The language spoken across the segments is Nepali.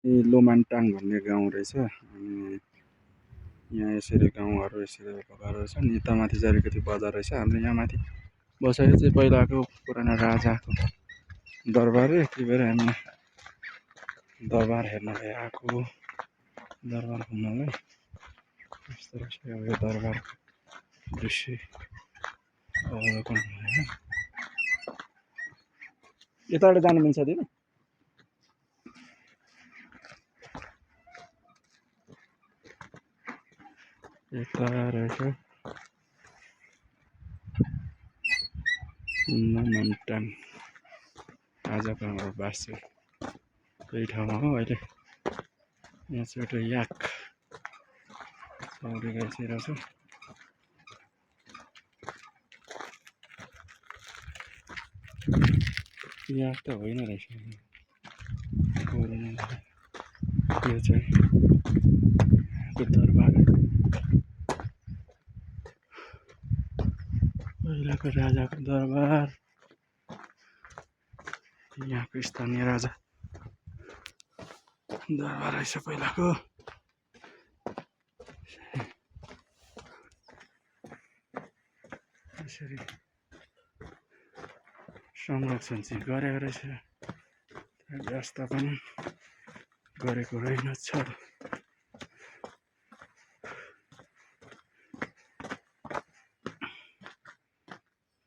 लोमानटाङ भन्ने गाउँ रहेछ। अनि यहाँ यसरी गाउँहरू यसरी भएकोहरू छ। नि त माथि चाहिँ अलिकति बजार रहेछ। हाम्रो यहाँ माथि बसेको चाहिँ पहिलाको पुरानो राजाको दरबार हो। त्यही भएर हामी दरबार हेर्नलाई आएको। दरबार घुम्नलाई यस्तो रहेछ यो दरबार दृश्य अवलोकन। यताबाट जानु मिल्छ दिदी? यता रहेछ लोमानटाङ आजको हाम्रो बासी त्यही ठाउँमा हो। अहिले यहाँ चाहिँ एउटा याक चौरी गाइसकेको छ। याक त होइन रहेछ यो चाहिँ दरबार पहिलाको राजाको दरबार। यहाँको स्थानीय राजा दरबार रहेछ पहिलाको। यसरी संरक्षण चाहिँ गरेको रहेछ। व्यवस्थापन गरेको रहेनछ।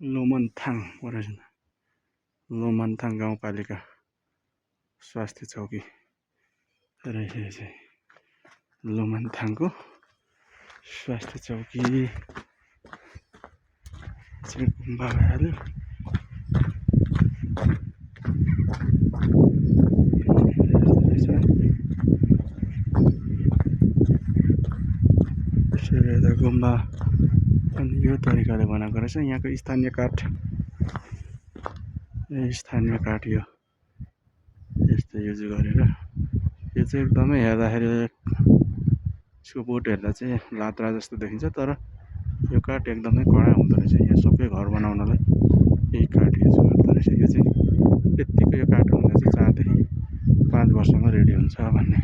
लोमनथाङ लोमनथाङ गाउँपालिका स्वास्थ्य चौकी रहेछ। यो चाहिँ लोमनथाङको स्वास्थ्य चौकी चाहिँ गुम्बा भइहाल्यो। गुम्बा अनि यो तरिकाले बनाएको रहेछ। यहाँको स्थानीय काठ यो यस्तो युज गरेर। यो चाहिँ एकदमै हेर्दाखेरि यसको बोट हेर्दा चाहिँ लात्रा जस्तो देखिन्छ, तर यो काठ एकदमै कडा हुँदो रहेछ। यहाँ सबै घर बनाउनलाई यही काठ युज गर्दो रहेछ। यो चाहिँ यत्तिको यो काठ हुँदा चाहिँ 4 देखि 5 वर्षमा रेडी हुन्छ भन्ने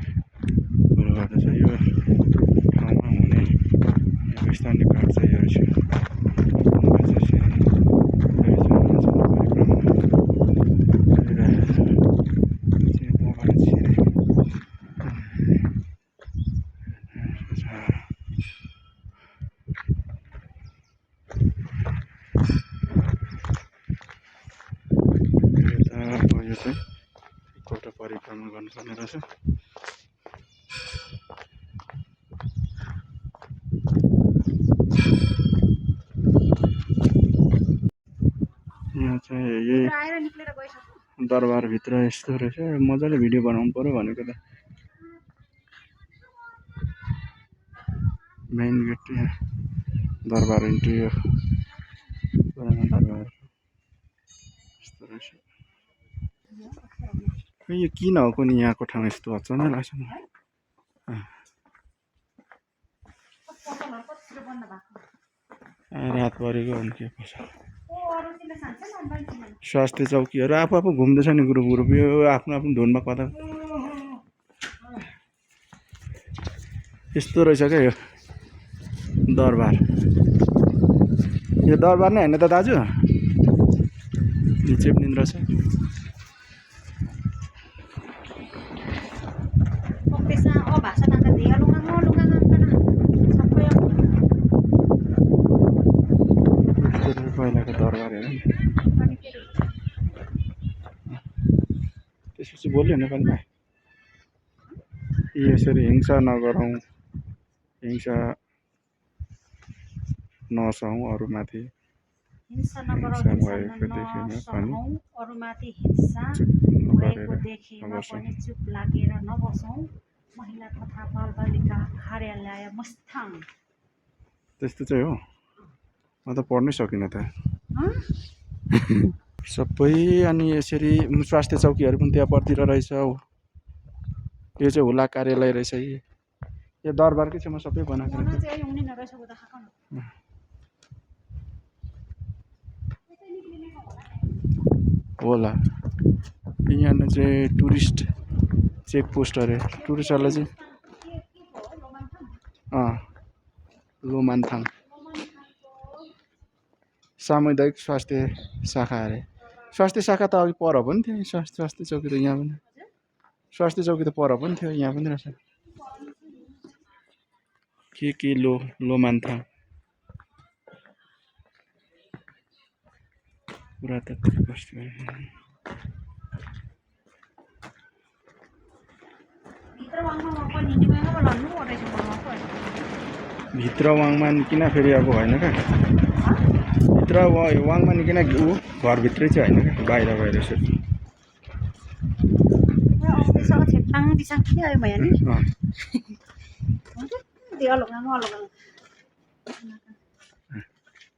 कुरो गर्दछ। यो ठाउँमा हुने स्थानीय काठ चाहिँ यो रहेछ। यो चाहिँ एकपल्ट परिक्रमा गर्नुपर्ने रहेछ। यहाँ चाहिँ यही दरबारभित्र यस्तो रहेछ। मजाले भिडियो बनाउनु पर्यो भनेको त। मेन गेट यहाँ दरबार इन्ट्री हो। पुरानो दरबार यस्तो रहेछ। यो किन हो कुनै यहाँको ठाउँ यस्तो अचम्मै लाग्छ नि। रात परेको अनि के पर्छ। स्वास्थ्य चौकीहरू आफू घुम्दैछ नि ग्रुप यो आफ्नो धुनमा कता यस्तो रहेछ क्या यो दरबार। यो दरबार नै होइन त दाजु? चेप्निन्द्र छ। पहिलाको दरबार हेर नि। त्यसपछि बोल्यो नेपालीमा यसरी हिंसा नगरौँ, हिंसा नसहौँ, अरूमाथि हिंसा भएको देखेमा अरूमाथि हिंसा भएको देखेमा पनि चुप लागेर नबसौँ। महिला तथा बालबालिका कार्यालय मुस्ताङ। त्यस्तो चाहिँ हो। म त पढ्नै सकिनँ त। सबै अनि यसरी स्वास्थ्य चौकीहरू पनि त्यहाँपट्टि रहेछ। यो चाहिँ हुला कार्यालय रहेछ। यो दरबारकै छेउमा सबै बनाएको होला। यहाँ चाहिँ टुरिस्ट चेक पोस्ट अरे टुरिस्टहरूलाई चाहिँ लोमान्थाङ सामुदायिक स्वास्थ्य शाखा अरे स्वास्थ्य शाखा त अघि पर पनि थियो स्वास्थ्य चौकी त यहाँ पनि स्वास्थ्य चौकी त पर पनि थियो यहाँ पनि रहेछ के लोमान्थाङ पुरातात्विक वस्तु भित्र वाङमा निकिन फेरि अब होइन क्या भित्र वाङमा निकिन ऊ घरभित्रै चाहिँ होइन क्या बाहिर बाहिर यसो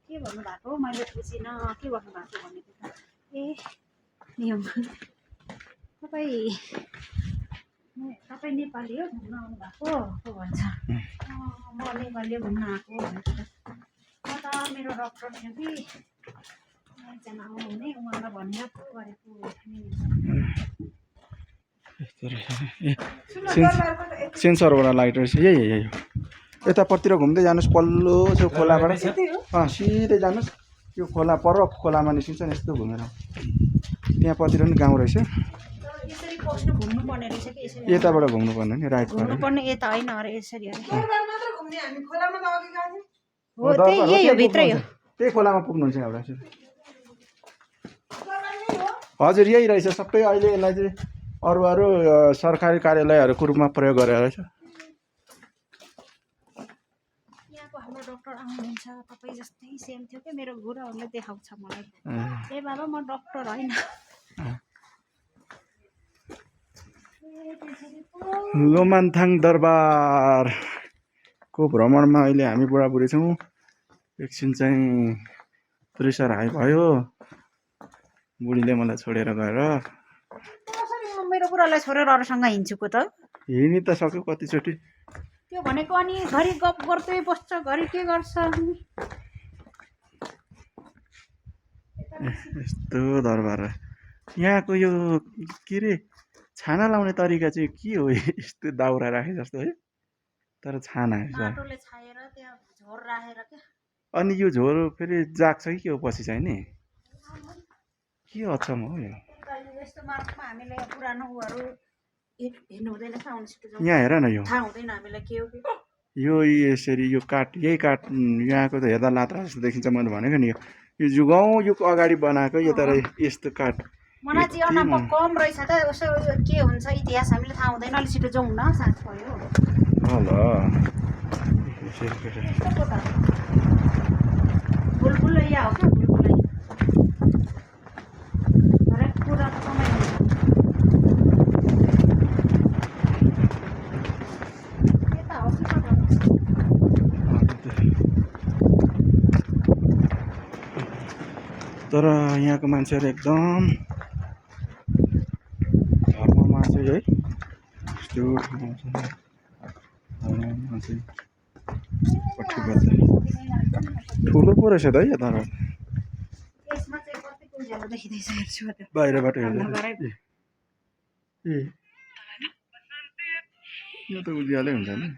के भन्नु भएको मैले बुझिनँ के गर्नु भएको भनेको त ए नियम तपाईँ नेपाली हो घुम्न आउनु भएको पो भन्छ म नेपाली घुम्न आएको भनेको म त मेरो डक्टर थियो कि एकजना आउनुहुने उहाँलाई भनेर पो गरेको सेन्सरबाट लाइट रहेछ यही यतापट्टितिर घुम्दै जानुहोस् पल्लो त्यो खोलाबाट सिधै जानुहोस् त्यो खोला पर खोलामा निस्किन्छ नि यस्तो घुमेर त्यहाँपट्टितिर पनि गाउँ रहेछ यताबाट घुम्नु पर्ने नि राइट घुम्नुपर्ने यता होइन अरे यसरी हो त्यही हो भित्रै हो त्यही खोलामा पुग्नुहुन्छ एउटा हजुर यही रहेछ सबै अहिले यसलाई चाहिँ अरू सरकारी कार्यालयहरूको रूपमा प्रयोग गरेर रहेछ हाम्रो डक्टर आउनुहुन्छ तपाईँ जस्तै सेम थियो कि मेरो गुरुहरूले देखाउँछ मलाई ए बाबा म डक्टर होइन लोमान्थाङ दरबारको भ्रमणमा अहिले हामी बुढाबुढी छौँ एकछिन चाहिँ प्रेसर हाई भयो बुढीले मलाई छोडेर गएर मेरो बुढालाई छोडेर अरूसँग हिँड्छुको त हिँडी त सक्यो कतिचोटि त्यो भनेको अनि घरि गफ गर्दै बस्छ घरि के गर्छ यस्तो दरबार यहाँको यो के अरे छाना लाउने तरिका चाहिँ के हो यस्तो दाउरा राखे जस्तो है तर छाना माटोले छाएर त्यहाँ झोर राखेर के अनि यो झोर फेरि जाग्छ कि के हो पछि चाहिँ नि के अचम्म हो यो यस्तो मार्गमा हामीले पुरानो उहरू हेर्नु हुँदैन यहाँ हेर न यो थाहा हुँदैन हामीलाई के हो यो यसरी यो काठ यही काठ यहाँको त हेर्दा लात्रा जस्तो देखिन्छ मैले भनेको नि यो गाउँ यो अगाडि बनाएको यो तर यस्तो काठ मलाई चाहिँ अनम्बर कम रहेछ त उसो के हुन्छ इतिहास हामीले थाहा हुँदैन अलिक छिटो जाउँ न साँझ भयो बुलबुलैया हो क्या बुलबुलैया हरेक कुरा त कमाइ हुन्छ तर यहाँको मान्छेहरू एकदम धर्ममा चाहिँ है यस्तो ठुलो पो रहेछ त है तर बाहिरबाट हेर्दा ए यो त उज्यालै हुन्छ नि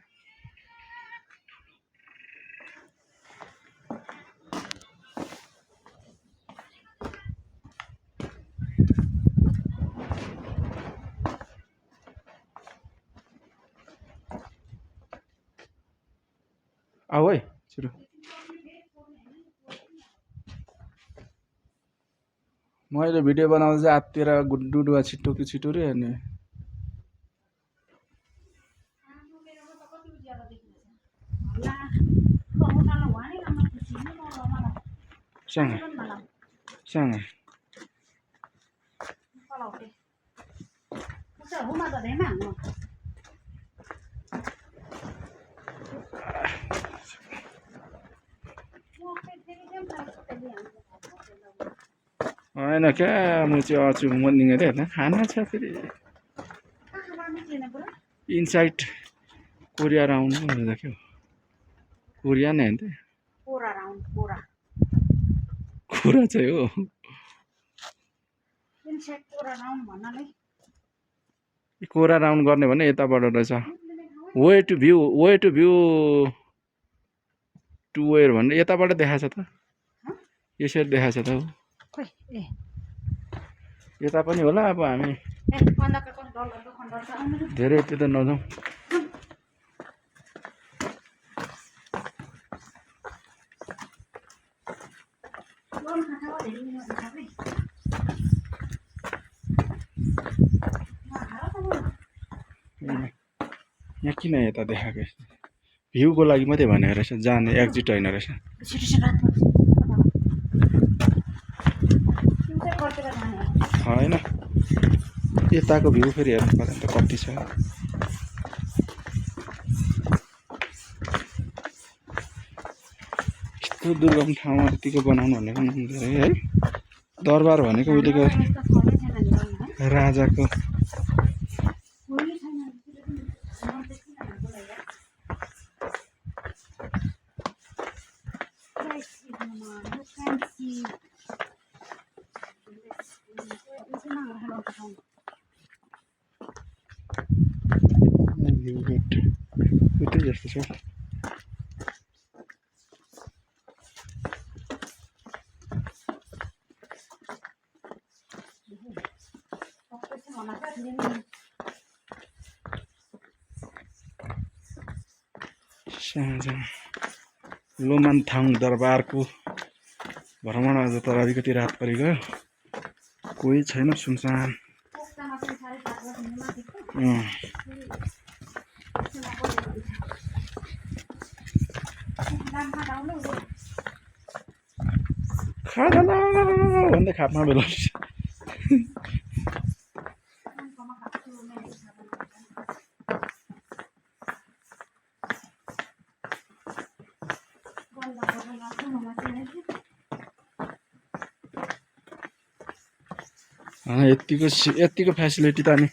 आऊ है छिटो मैले भिडियो बनाउँदा चाहिँ आत्तिर डुडुवा छिटो कि छिटो रे अनि सँग होइन क्या म चाहिँ अचु मर्निङ अरे होइन खाना छ फेरि इनसाइड कोरिया राउन्ड भनेर क्या कोरिया नै होइन त कोरा चाहिँ हो कोरा राउन्ड गर्ने भने यताबाट रहेछ way to view to where भन्ने यताबाट देखाएको छ त यसरी देखाएको छ त खोइ ए यता पनि होला अब हामी ए अन्धकारको डरलाग्दो खण्डर छ आउनु धेरै यति त नजाउँ लोन खाना हो धेरै नि हुन्छ है यहाँ किन यता देखाएको भ्यूको लागि मात्रै भनेको रहेछ जाने एक्जिट होइन रहेछ होइन यताको भ्यू फेरि हेर्नु पर्यो त कति छ यस्तो दुर्गम ठाउँमा यतिको बनाउनु भनेको धेरै है दरबार भनेको उहिलेको राजाको भ्यू गुड उतै जस्तो छ लोमान्थाङ दरबारको भ्रमण आज त अलिकति रात परि गयो कोही छैन सुनसान खाजा भन्दै खापमा बेला यतिको फेसिलिटी त अनि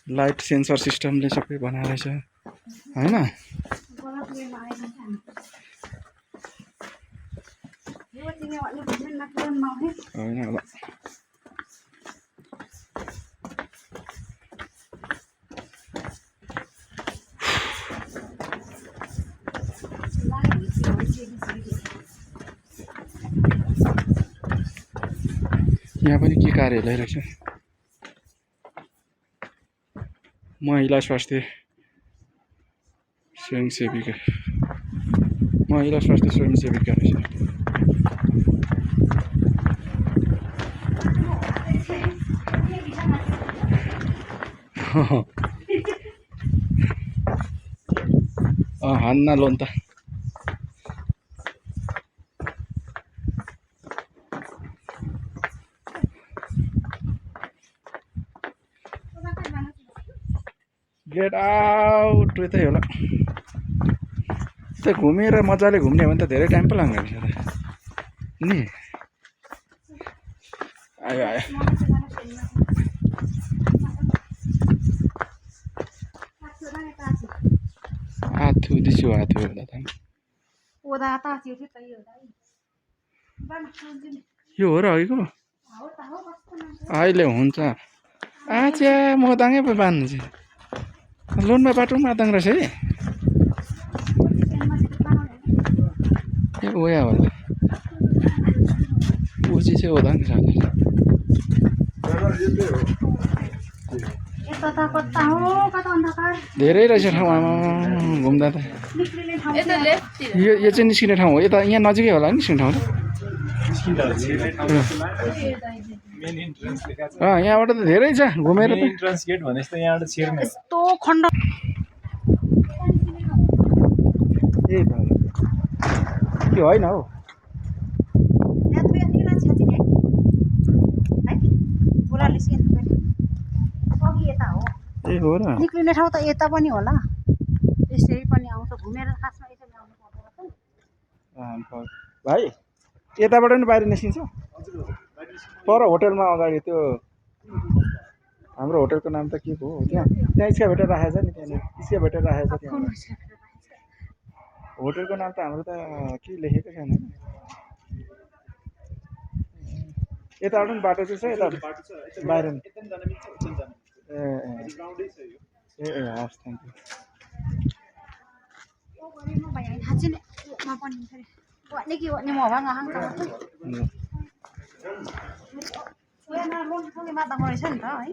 लाइट सेन्सर सिस्टमले सबै बनाएर छ होइन होइन होला यहाँ पनि के कार्यालय रहेछ महिला स्वास्थ्य स्वयंसेविका रहेछ हान्न लोन त गेट आउट यतै होला त घुमेर मजाले घुम्ने भने त धेरै टाइम पो लाग्ने रहेछ नि आयो आथु दिसु आथु होला त यो हो र अघिको अहिले हुन्छ आच्या मदाङै पो बान्नु चाहिँ लोनमा बाटो मादाङ रहेछ है ए ओया होला उची चाहिँ ओदाङ छ धेरै रहेछ ठाउँ आमा घुम्दा त यो चाहिँ निस्किने ठाउँ हो यता यहाँ नजिकै होला निस्किने ठाउँ यहाँबाट त धेरै छ घुमेर इन्ट्रान्स गेट भनेपछि त यहाँबाट छिर्ने यस्तो खण्ड के होइन हौ ए हो र निक्लिने ठाउँ त यता पनि होला यसरी पनि आउँछ घुमेर खासमा यसरी आउनु पर्छ भाइ यताबाट पनि बाहिर निस्किन्छ पर होटेलमा अगाडि त्यो हाम्रो होटेलको नाम त के हो त्यहाँ स्क्याभेटर राखेको छ नि त्यहाँनिर स्क्याभेटर राखेको छ त्यहाँ होटेलको नाम त हाम्रो त के लेखेको छैन यताबाट पनि बाटो चाहिँ छ यता बाहिर ए हस् thank you Mo ba yan? Hatsin mo pa ni sir. Wa ni mo ba nga hang ta. Kuya na loan ko ni mata mo resan ta है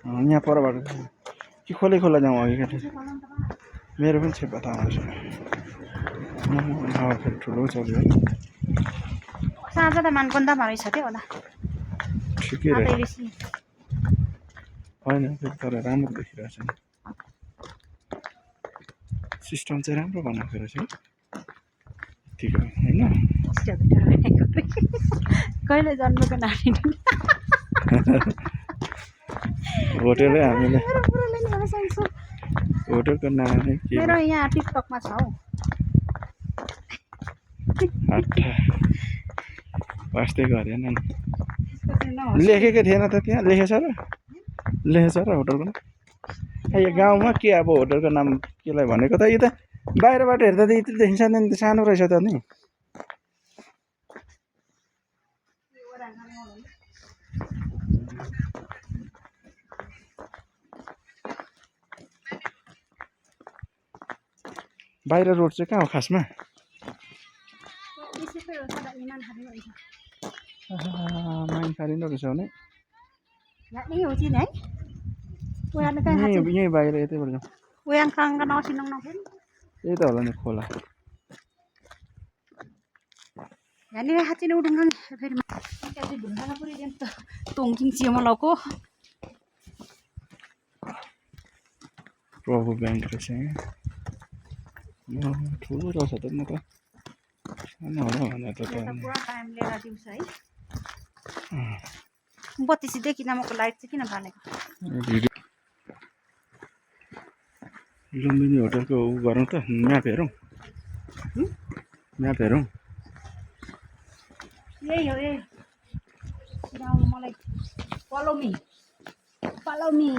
यहाँ परबाट कि खोले खोला जाउँ अघि केटा मेरो पनि छेपा त आउँछ हावा फेरि ठुलो चल्यो है साँझ त मानकोन्दा भरै छ त्यो होला ठिकै आतै रहेछ बेसी होइन फेरि तर राम्रो देखिरहेछ नि सिस्टम चाहिँ राम्रो बनाएको रहेछ है ठिक होइन कहिले जन्मेको नानी होटेलै हामीले मेरो पुरोले नि अब सक्छु होटेलको नाम के मेरो यहाँ टिकटकमा छ हौ आठा वास्तै गरेन नि लेखेकै थिएन त त्यहाँ लेखेछ र होटलको नाम यो गाउँमा के अब होटलको नाम केलाई भनेको त यो त बाहिरबाट हेर्दा त यति देखिन्छ नि सानो रहेछ त नि बाहिर रोड चाहिँ कहाँ हो खासमा माइन खालिँदो रहेछ भने यहीँ बाहिर यतैबाट जाउँ यही त होला नि खोला प्रभु ब्याङ्क रहेछ यहाँ ठुलो रहेछ त म त सानो होला भनेर त बत्ती देखिन मको लाइट चाहिँ किन बालेको लुम्बिनी होटलको उ गरौँ त म्याप हेरौँ यही हो यही मलाई follow me